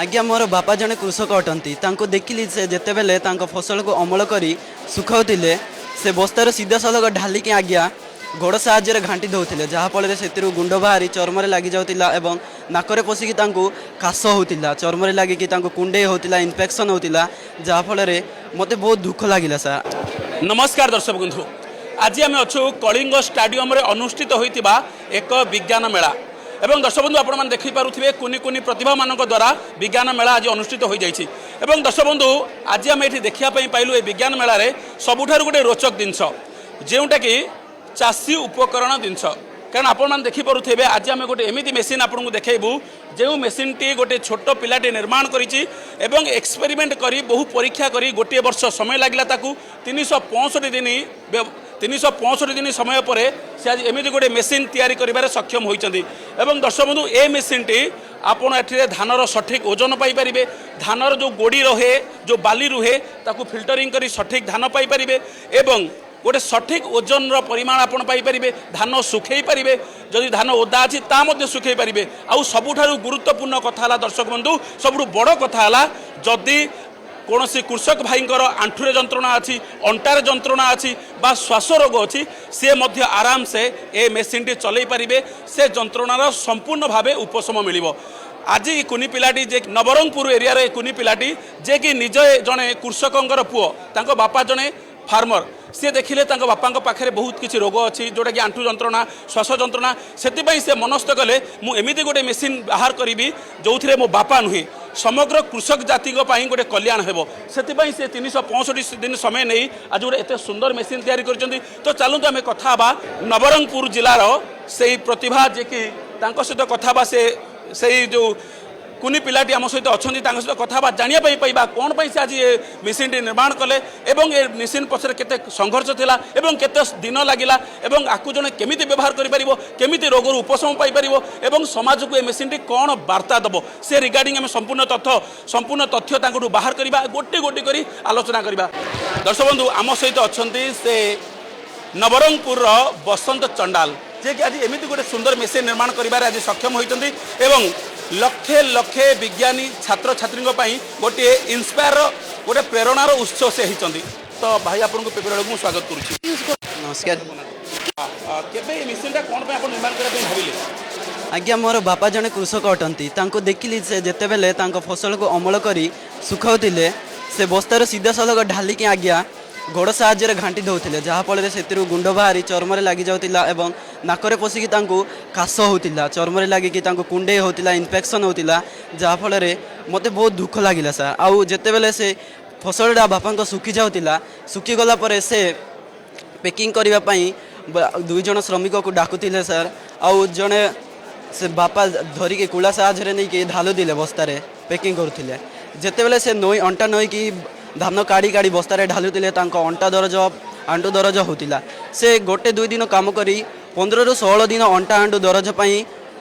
ଆଜ୍ଞା, ମୋର ବାପା ଜଣେ କୃଷକ ଅଟନ୍ତି। ତାଙ୍କୁ ଦେଖିଲି, ସେ ଯେତେବେଳେ ତାଙ୍କ ଫସଲକୁ ଅମଳ କରି ଶୁଖାଉଥିଲେ, ସେ ବସ୍ତାରୁ ସିଧାସଳଖ ଢାଲିକି ଆଜ୍ଞା ଗୋଡ଼ ସାହାଯ୍ୟରେ ଘାଣ୍ଟି ଦେଉଥିଲେ, ଯାହାଫଳରେ ସେଥିରୁ ଗୁଣ୍ଡ ବାହାରି ଚର୍ମରେ ଲାଗିଯାଉଥିଲା ଏବଂ ନାକରେ ପଶିକି ତାଙ୍କୁ କାଶ ହେଉଥିଲା, ଚର୍ମରେ ଲାଗିକି ତାଙ୍କୁ କୁଣ୍ଡେଇ ହେଉଥିଲା, ଇନଫେକ୍ସନ୍ ହେଉଥିଲା, ଯାହାଫଳରେ ମୋତେ ବହୁତ ଦୁଃଖ ଲାଗିଲା ସାର୍। ନମସ୍କାର ଦର୍ଶକ ବନ୍ଧୁ, ଆଜି ଆମେ ଅଛୁ କଳିଙ୍ଗ ଷ୍ଟାଡିୟମରେ ଅନୁଷ୍ଠିତ ହୋଇଥିବା ଏକ ବିଜ୍ଞାନ ମେଳା ଏବଂ ଦର୍ଶକ ବନ୍ଧୁ, ଆପଣମାନେ ଦେଖିପାରୁଥିବେ କୁନି କୁନି ପ୍ରତିଭାମାନଙ୍କ ଦ୍ୱାରା ବିଜ୍ଞାନ ମେଳା ଆଜି ଅନୁଷ୍ଠିତ ହୋଇଯାଇଛି। ଏବଂ ଦର୍ଶକ ବନ୍ଧୁ, ଆଜି ଆମେ ଏଠି ଦେଖିବା ପାଇଁ ପାଇଲୁ ଏ ବିଜ୍ଞାନ ମେଳାରେ ସବୁଠାରୁ ଗୋଟେ ରୋଚକ ଜିନିଷ, ଯେଉଁଟାକି ଚାଷୀ ଉପକରଣ ଜିନିଷ। କାରଣ ଆପଣମାନେ ଦେଖିପାରୁଥିବେ, ଆଜି ଆମେ ଗୋଟେ ଏମିତି ମେସିନ୍ ଆପଣଙ୍କୁ ଦେଖେଇବୁ, ଯେଉଁ ମେସିନ୍ଟି ଗୋଟେ ଛୋଟ ପିଲାଟି ନିର୍ମାଣ କରିଛି ଏବଂ ଏକ୍ସପେରିମେଣ୍ଟ କରି, ବହୁ ପରୀକ୍ଷା କରି, ଗୋଟିଏ ବର୍ଷ ସମୟ ଲାଗିଲା ତାକୁ। 365 ଦିନ, 365 ଦିନ ସମୟ ପରେ ସେ ଆଜି ଏମିତି ଗୋଟେ ମେସିନ୍ ତିଆରି କରିବାରେ ସକ୍ଷମ ହୋଇଛନ୍ତି। ଏବଂ ଦର୍ଶକ ବନ୍ଧୁ, ଏ ମେସିନ୍ଟି ଆପଣ ଏଥିରେ ଧାନର ସଠିକ୍ ଓଜନ ପାଇପାରିବେ, ଧାନର ଯେଉଁ ଗୋଡ଼ି ରହେ, ଯେଉଁ ବାଲି ରୁହେ, ତାକୁ ଫିଲ୍ଟରିଂ କରି ସଠିକ୍ ଧାନ ପାଇପାରିବେ ଏବଂ ଗୋଟେ ସଠିକ୍ ଓଜନର ପରିମାଣ ଆପଣ ପାଇପାରିବେ। ଧାନ ଶୁଖେଇ ପାରିବେ, ଯଦି ଧାନ ଓଦା ଅଛି ତା ମଧ୍ୟ ଶୁଖେଇ ପାରିବେ। ଆଉ ସବୁଠାରୁ ଗୁରୁତ୍ୱପୂର୍ଣ୍ଣ କଥା ହେଲା ଦର୍ଶକ ବନ୍ଧୁ, ସବୁଠୁ ବଡ଼ କଥା ହେଲା, ଯଦି କୌଣସି କୃଷକ ଭାଇଙ୍କର ଆଣ୍ଠୁରେ ଯନ୍ତ୍ରଣା ଅଛି, ଅଣ୍ଟାରେ ଯନ୍ତ୍ରଣା ଅଛି ବା ଶ୍ୱାସ ରୋଗ ଅଛି, ସିଏ ମଧ୍ୟ ଆରାମସେ ଏ ମେସିନ୍ଟି ଚଲେଇ ପାରିବେ। ସେ ଯନ୍ତ୍ରଣାର ସମ୍ପୂର୍ଣ୍ଣ ଭାବେ ଉପଶମ ମିଳିବ। ଆଜି କୁନି ପିଲାଟି ଯେ ନବରଙ୍ଗପୁର ଏରିଆର, ଏ କୁନି ପିଲାଟି ଯେ କି ନିଜେ ଜଣେ କୃଷକଙ୍କର ପୁଅ, ତାଙ୍କ ବାପା ଜଣେ ଫାର୍ମର, ସିଏ ଦେଖିଲେ ତାଙ୍କ ବାପାଙ୍କ ପାଖରେ ବହୁତ କିଛି ରୋଗ ଅଛି, ଯେଉଁଟାକି ଆଣ୍ଠୁ ଯନ୍ତ୍ରଣା, ଶ୍ୱାସ ଯନ୍ତ୍ରଣା। ସେଥିପାଇଁ ସେ ମନସ୍ଥ କଲେ, ମୁଁ ଏମିତି ଗୋଟେ ମେସିନ୍ ବାହାର କରିବି ଯେଉଁଥିରେ ମୋ ବାପା ନୁହେଁ, ସମଗ୍ର କୃଷକ ଜାତିଙ୍କ ପାଇଁ ଗୋଟେ କଲ୍ୟାଣ ହେବ। ସେଥିପାଇଁ ସେ 365 ଦିନ ସମୟ ନେଇ ଆଜି ଗୋଟେ ଏତେ ସୁନ୍ଦର ମେସିନ୍ ତିଆରି କରିଛନ୍ତି। ତ ଚାଲନ୍ତୁ, ଆମେ କଥା ହେବା ନବରଙ୍ଗପୁର ଜିଲ୍ଲାର ସେଇ ପ୍ରତିଭା ଯିଏକି, ତାଙ୍କ ସହିତ କଥା ହେବା। ସେ ସେଇ ଯେଉଁ କୁନି ପିଲାଟି ଆମ ସହିତ ଅଛନ୍ତି, ତାଙ୍କ ସହିତ କଥା ହେବା, ଜାଣିବା ପାଇଁ ପାଇବା କ'ଣ ପାଇଁ ସେ ଆଜି ଏ ମେସିନ୍ଟି ନିର୍ମାଣ କଲେ ଏବଂ ଏ ମେସିନ୍ ପଛରେ କେତେ ସଂଘର୍ଷ ଥିଲା ଏବଂ କେତେ ଦିନ ଲାଗିଲା ଏବଂ ଆକୁ ଜଣେ କେମିତି ବ୍ୟବହାର କରିପାରିବ, କେମିତି ରୋଗରୁ ଉପଶମ ପାଇପାରିବ ଏବଂ ସମାଜକୁ ଏ ମେସିନ୍ଟି କ'ଣ ବାର୍ତ୍ତା ଦେବ, ସେ ରିଗାର୍ଡ଼ିଂ ଆମେ ସମ୍ପୂର୍ଣ୍ଣ ତଥ୍ୟ ତାଙ୍କଠୁ ବାହାର କରିବା, ଗୋଟି ଗୋଟି କରି ଆଲୋଚନା କରିବା। ଦର୍ଶକ ବନ୍ଧୁ, ଆମ ସହିତ ଅଛନ୍ତି ସେ ନବରଙ୍ଗପୁରର ବସନ୍ତ ଚଣ୍ଡାଲ, ଯିଏକି ଆଜି ଏମିତି ଗୋଟେ ସୁନ୍ଦର ମେସିନ୍ ନିର୍ମାଣ କରିବାରେ ଆଜି ସକ୍ଷମ ହୋଇଛନ୍ତି ଏବଂ ଲକ୍ଷେ ଲକ୍ଷେ ବିଜ୍ଞାନୀ ଛାତ୍ରଛାତ୍ରୀଙ୍କ ପାଇଁ ଗୋଟିଏ ଇନ୍ସପାୟାର, ଗୋଟେ ପ୍ରେରଣାର ଉତ୍ସ ସେ ହେଇଛନ୍ତି। ତ ଭାଇ, ଆପଣଙ୍କୁ ପେପର ବେଳକୁ ମୁଁ ସ୍ୱାଗତ କରୁଛି। ନମସ୍କାର। କେବେ ଏ ମେସିନ୍ଟା କ'ଣ ପାଇଁ ଆପଣ ନିର୍ମାଣ କରିବା ପାଇଁ ଭାବିଲେ? ଆଜ୍ଞା, ମୋର ବାପା ଜଣେ କୃଷକ ଅଟନ୍ତି। ତାଙ୍କୁ ଦେଖିଲି, ସେ ଯେତେବେଳେ ତାଙ୍କ ଫସଲକୁ ଅମଳ କରି ଶୁଖାଉଥିଲେ, ସେ ବସ୍ତାରୁ ସିଧାସଳଖ ଢାଲିକି ଆଜ୍ଞା ଗୋଡ଼ ସାହାଯ୍ୟରେ ଘାଣ୍ଟି ଦେଉଥିଲେ, ଯାହାଫଳରେ ସେଥିରୁ ଗୁଣ୍ଡ ବାହାରି ଚର୍ମରେ ଲାଗିଯାଉଥିଲା ଏବଂ ନାକରେ ପଶିକି ତାଙ୍କୁ କାଶ ହେଉଥିଲା, ଚର୍ମରେ ଲାଗିକି ତାଙ୍କୁ କୁଣ୍ଡେଇ ହେଉଥିଲା, ଇନଫେକ୍ସନ୍ ହେଉଥିଲା, ଯାହାଫଳରେ ମୋତେ ବହୁତ ଦୁଃଖ ଲାଗିଲା ସାର୍। ଆଉ ଯେତେବେଳେ ସେ ଫସଲଟା ବାପାଙ୍କ ଶୁଖି ଯାଉଥିଲା, ଶୁଖିଗଲା ପରେ ସେ ପ୍ୟାକିଂ କରିବା ପାଇଁ ଦୁଇ ଜଣ ଶ୍ରମିକକୁ ଡାକୁଥିଲେ ସାର୍। ଆଉ ଜଣେ ସେ ବାପା ଧରିକି କୁଳା ସାହାଯ୍ୟରେ ନେଇକି ଢାଲୁଥିଲେ, ବସ୍ତାରେ ପ୍ୟାକିଂ କରୁଥିଲେ। ଯେତେବେଳେ ସେ ନଈ ଅଣ୍ଟା ନଈକି ଧାନ କାଢ଼ି କାଢ଼ି ବସ୍ତାରେ ଢାଲୁଥିଲେ, ତାଙ୍କ ଅଣ୍ଟା ଦରଜ, ଆଣ୍ଠୁ ଦରଜ ହେଉଥିଲା। ସେ ଗୋଟେ ଦୁଇ ଦିନ କାମ କରି 15ରୁ 16 ଦିନ ଅଣ୍ଟା ଆଣ୍ଠୁ ଦରଜ ପାଇଁ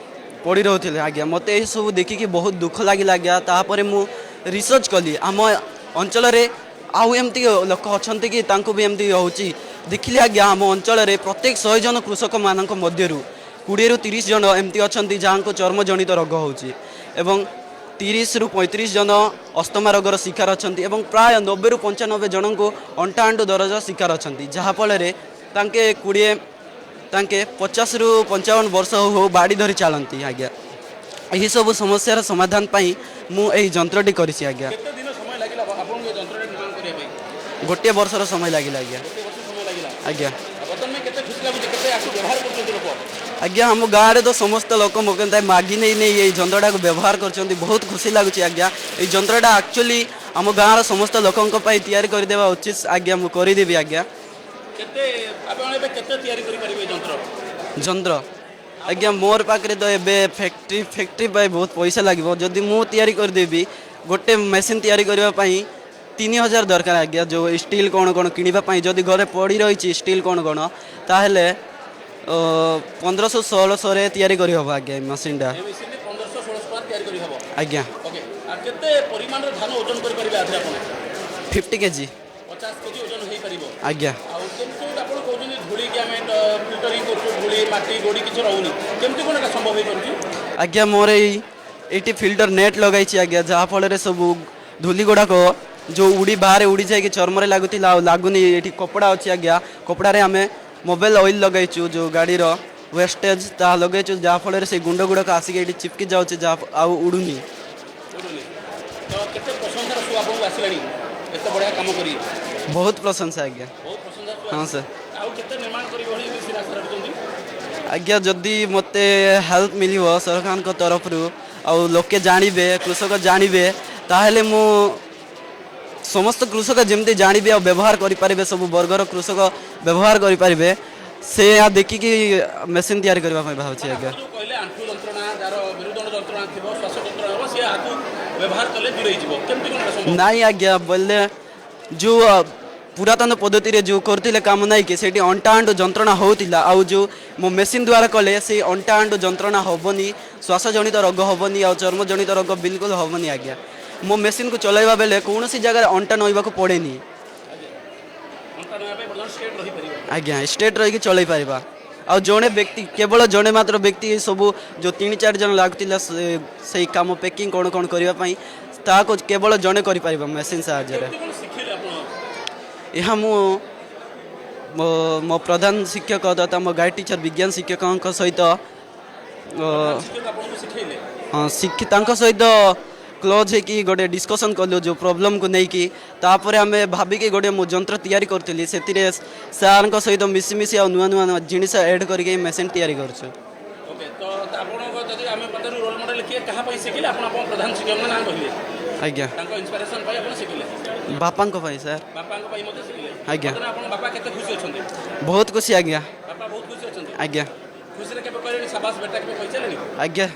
ପଡ଼ି ରହୁଥିଲେ ଆଜ୍ଞା। ମୋତେ ଏସବୁ ଦେଖିକି ବହୁତ ଦୁଃଖ ଲାଗିଲା ଆଜ୍ଞା। ତାପରେ ମୁଁ ରିସର୍ଚ୍ଚ କଲି, ଆମ ଅଞ୍ଚଳରେ ଆଉ ଏମିତି ଲୋକ ଅଛନ୍ତି କି, ତାଙ୍କୁ ବି ଏମିତି ହେଉଛି। ଦେଖିଲି ଆଜ୍ଞା, ଆମ ଅଞ୍ଚଳରେ ପ୍ରତ୍ୟେକ 100 ଜଣ କୃଷକମାନଙ୍କ ମଧ୍ୟରୁ 20ରୁ 30 ଜଣ ଏମିତି ଅଛନ୍ତି ଯାହାଙ୍କୁ ଚର୍ମଜନିତ ରୋଗ ହେଉଛି ଏବଂ 30ରୁ 35 ଜଣ ଅସ୍ତମା ରୋଗର ଶିକାର ଅଛନ୍ତି ଏବଂ ପ୍ରାୟ 90ରୁ 95 ଜଣଙ୍କୁ ଅଣ୍ଟା ଆଣ୍ଠୁ ଦରଜ ଶିକାର ଅଛନ୍ତି, ଯାହାଫଳରେ ତାଙ୍କେ 20, ତାଙ୍କେ 50ରୁ 55 ବର୍ଷ ହଉ ହଉ ବାଡ଼ି ଧରି ଚାଲନ୍ତି ଆଜ୍ଞା। ଏହିସବୁ ସମସ୍ୟାର ସମାଧାନ ପାଇଁ ମୁଁ ଏହି ଯନ୍ତ୍ରଟି କରିଛି ଆଜ୍ଞା। କେତେ ଦିନ ସମୟ ଲାଗିଲା ଆପଣଙ୍କୁ ଏ ଯନ୍ତ୍ରଟା ନିର୍ମାଣ କରିବା ପାଇଁ? ଗୋଟିଏ ବର୍ଷର ସମୟ ଲାଗିଲା ଆଜ୍ଞା। ଗୋଟେ ବର୍ଷ ସମୟ ଲାଗିଲା? ଆଜ୍ଞା। ଆଉ ବର୍ତ୍ତମାନ କେତେ ଖୁସି ଲାଗୁଛି, କେତେ ଆକୁ ବ୍ୟବହାର କରୁଛନ୍ତି ଲୋକ? ଆଜ୍ଞା, ଆମ ଗାଁରେ ତ ସମସ୍ତ ଲୋକ ମୋ ମାଗି ନେଇ ନେଇ ଏଇ ଯନ୍ତ୍ରଟାକୁ ବ୍ୟବହାର କରୁଛନ୍ତି। ବହୁତ ଖୁସି ଲାଗୁଛି ଆଜ୍ଞା। ଏଇ ଯନ୍ତ୍ରଟା ଆକ୍ଚୁଆଲି ଆମ ଗାଁର ସମସ୍ତ ଲୋକଙ୍କ ପାଇଁ ତିଆରି କରିଦେବା ଉଚିତ ଆଜ୍ଞା। ମୁଁ କରିଦେବି ଆଜ୍ଞା। କେତେ ଆପଣ ଏବେ କେତେ ତିଆରି କରିପାରିବେ ଏ ଯନ୍ତ୍ର? ଯନ୍ତ୍ର ଆଜ୍ଞା, ମୋର ପାଖରେ ତ ଏବେ ଫ୍ୟାକ୍ଟ୍ରି ପାଇଁ ବହୁତ ପଇସା ଲାଗିବ। ଯଦି ମୁଁ ତିଆରି କରିଦେବି, ଗୋଟେ ମେସିନ୍ ତିଆରି କରିବା ପାଇଁ 3000 ଦରକାର ଆଜ୍ଞା, ଯେଉଁ ଷ୍ଟିଲ୍ କ'ଣ କ'ଣ କିଣିବା ପାଇଁ। ଯଦି ଘରେ ପଡ଼ି ରହିଛି ଷ୍ଟିଲ୍ କ'ଣ କ'ଣ, ତାହେଲେ 1500 1600ରେ ତିଆରି କରିହେବ ଆଜ୍ଞା ଏ ମେସିନ୍ଟା। ଏ ମେସିନ୍ 1500 1600 ଟଙ୍କା ତିଆରି କରିହେବ? ଆଜ୍ଞା। ଓକେ, ଆଉ କେତେ ପରିମାଣର ଧାନ ଓଜନ କରିପାରିବେ ଆଥିରେ ଆପଣ? 50 କେଜି। 50 କେଜି ଓଜନ ହେଇପାରିବ? ଆଜ୍ଞା। ଆଉ କେମିତି ଆପଣ କହୁଛନ୍ତି ଧୂଳିକି ଆମେ ଫିଲ୍ଟରିଂ କରୁଛୁ, ଧୂଳି, ମାଟି, ଗୋଡ଼ି କିଛି ରହୁନି, କେମିତି କ'ଣ ଏଟା ସମ୍ଭବ ହେଇପାରୁଛି? ଆଜ୍ଞା, ମୋର ଏଇ ଏଇଠି ଫିଲ୍ଟର ନେଟ୍ ଲଗାଇଛି ଆଜ୍ଞା, ଯାହାଫଳରେ ସବୁ ଧୂଳି ଗୁଡ଼ାକ ଯେଉଁ ଉଡ଼ି ବାହାରେ ଉଡ଼ି ଯାଇକି ଚର୍ମରେ ଲାଗୁଥିଲା ଆଉ ଲାଗୁନି। ଏଇଠି କପଡ଼ା ଅଛି ଆଜ୍ଞା, କପଡ଼ାରେ ଆମେ ମୋବାଇଲ ଅଏଲ୍ ଲଗାଇଛୁ, ଯେଉଁ ଗାଡ଼ିର ୱେଷ୍ଟେଜ୍ ତାହା ଲଗାଇଛୁ, ଯାହାଫଳରେ ସେଇ ଗୁଣ୍ଡ ଗୁଡ଼ାକ ଆସିକି ଏଇଠି ଚିପକି ଯାଉଛି, ଯାହା ଆଉ ଉଡ଼ୁନି। ଉଡ଼ୁନି। ତ କେତେ ପ୍ରଶଂସାର ସୁଅ ଆପଣଙ୍କୁ ଆସିଲାଣି ଏତେ ବଢ଼ିଆ କାମ କରି? ବହୁତ ପ୍ରଶଂସା ଆଜ୍ଞା। ବହୁତ ପ୍ରଶଂସା ସୁଅ। ହଁ ସାର୍। ଆଉ କେତେ ନିର୍ମାଣ କରିବେ ବୋଲି ମେସିନ୍ ଆଶା ରଖୁଛନ୍ତି? ଆଜ୍ଞା, ଯଦି ମୋତେ ହେଲ୍ପ ମିଳିବ ସରକାରଙ୍କ ତରଫରୁ ଆଉ ଲୋକେ ଜାଣିବେ, କୃଷକ ଜାଣିବେ, ତାହେଲେ ମୁଁ ସମସ୍ତ କୃଷକ ଯେମିତି ଜାଣିବେ ଆଉ ବ୍ୟବହାର କରିପାରିବେ, ସବୁ ବର୍ଗର କୃଷକ ବ୍ୟବହାର କରିପାରିବେ, ସେ ଦେଖିକି ମେସିନ୍ ତିଆରି କରିବା ପାଇଁ ଭାବୁଛି ଆଜ୍ଞା। ଆପଣ ଯେଉଁ କହିଲେ ଆଣ୍ଠୁ ଯନ୍ତ୍ରଣା, ଯାହାର ମେରୁଦଣ୍ଡ ଯନ୍ତ୍ରଣା ଥିବ, ଶ୍ୱାସ ଯନ୍ତ୍ରଣା ହେବ, ସିଏ ଆକୁ ବ୍ୟବହାର କଲେ ଦୂରେଇ ଯିବ, କେମିତି କ'ଣ ଏଟା ସମ୍ଭବ? ନାଇଁ ଆଜ୍ଞା, ବୋଇଲେ ଯେଉଁ ପୁରାତନ ପଦ୍ଧତିରେ ଯେଉଁ କରୁଥିଲେ କାମ ନାଇଁ କି, ସେଇଠି ଅଣ୍ଟା ଆଣ୍ଠୁ ଯନ୍ତ୍ରଣା ହେଉଥିଲା। ଆଉ ଯେଉଁ ମୋ ମେସିନ୍ ଦ୍ୱାରା କଲେ ସେଇ ଅଣ୍ଟା ଆଣ୍ଠୁ ଯନ୍ତ୍ରଣା ହେବନି, ଶ୍ୱାସଜନିତ ରୋଗ ହେବନି ଆଉ ଚର୍ମଜନିତ ରୋଗ ବିଲକୁଲ ହେବନି ଆଜ୍ଞା। ମୋ ମେସିନ୍କୁ ଚଲାଇବା ବେଳେ କୌଣସି ଜାଗାରେ ଅଣ୍ଟା ନଇବାକୁ ପଡ଼େନି। ଅଣ୍ଟା ନଇବା ପାଇଁ ବର୍ତ୍ତମାନ ଷ୍ଟ୍ରେଟ୍ ରହିପାରିବ? ଆଜ୍ଞା, ଷ୍ଟ୍ରେଟ୍ ରହିକି ଚଳାଇ ପାରିବା। ଆଉ ଜଣେ ବ୍ୟକ୍ତି, କେବଳ ଜଣେ ମାତ୍ର ବ୍ୟକ୍ତି, ସବୁ ଯେଉଁ ତିନି ଚାରି ଜଣ ଲାଗୁଥିଲା ସେଇ କାମ ପ୍ୟାକିଂ କ'ଣ କ'ଣ କରିବା ପାଇଁ, ତାହାକୁ କେବଳ ଜଣେ କରିପାରିବ ମେସିନ୍ ସାହାଯ୍ୟରେ। କେମିତି କ'ଣ ଶିଖିଲେ ଆପଣ? ଏହା ମୁଁ ମୋ ପ୍ରଧାନ ଶିକ୍ଷକ ତଥା ମୋ ଗାଇଡ଼ ଟିଚର ବିଜ୍ଞାନ ଶିକ୍ଷକଙ୍କ ସହିତ ଶିକ୍ଷକ ଆପଣଙ୍କୁ ଶିଖେଇଲେ? ହଁ, ଶିଖି ତାଙ୍କ ସହିତ କ୍ଲୋଜ୍ ହେଇକି ଗୋଟେ ଡିସ୍କସନ୍ କଲୁ ଯେଉଁ ପ୍ରୋବ୍ଲେମକୁ ନେଇକି। ତାପରେ ଆମେ ଭାବିକି ଗୋଟେ ମୁଁ ଯନ୍ତ୍ର ତିଆରି କରୁଥିଲି, ସେଥିରେ ସାର୍ଙ୍କ ସହିତ ମିଶି ମିଶି ଆଉ ନୂଆ ନୂଆ ନୂଆ ଜିନିଷ ଆଡ଼୍ କରିକି ମେସିନ୍ ତିଆରି କରୁଛୁ। ଓକେ, ତ ଆପଣଙ୍କ ଯଦି ଆମେ ପଚାରୁ ରୋଲ୍ ମଡେଲ କିଏ, କାହା ପାଇଁ ଶିଖିଲେ, ଆପଣ ଆପଣ ପ୍ରଧାନ ଶିକ୍ଷକଙ୍କ ନାଁ କହିଲେ। ଆଜ୍ଞା। ତାଙ୍କ ଇନ୍ସପିରେସନ୍ ପାଇଁ ଆପଣ ଶିଖିଲେ? ବାପାଙ୍କ ପାଇଁ ସାର୍। ବାପାଙ୍କ ପାଇଁ ମଧ୍ୟ ଶିଖିଲେ? ଆଜ୍ଞା। ବର୍ତ୍ତମାନ ଆପଣଙ୍କ ବାପା କେତେ ଖୁସି ଅଛନ୍ତି? ବହୁତ ଖୁସି ଆଜ୍ଞା। ବାପା ବହୁତ ଖୁସି ଅଛନ୍ତି? ଆଜ୍ଞା। ଖୁସିରେ କେବେ କହିଲେଣି ସାବାସ ବେଟା, କେବେ କହିସାରିଲେଣି? ଆଜ୍ଞା।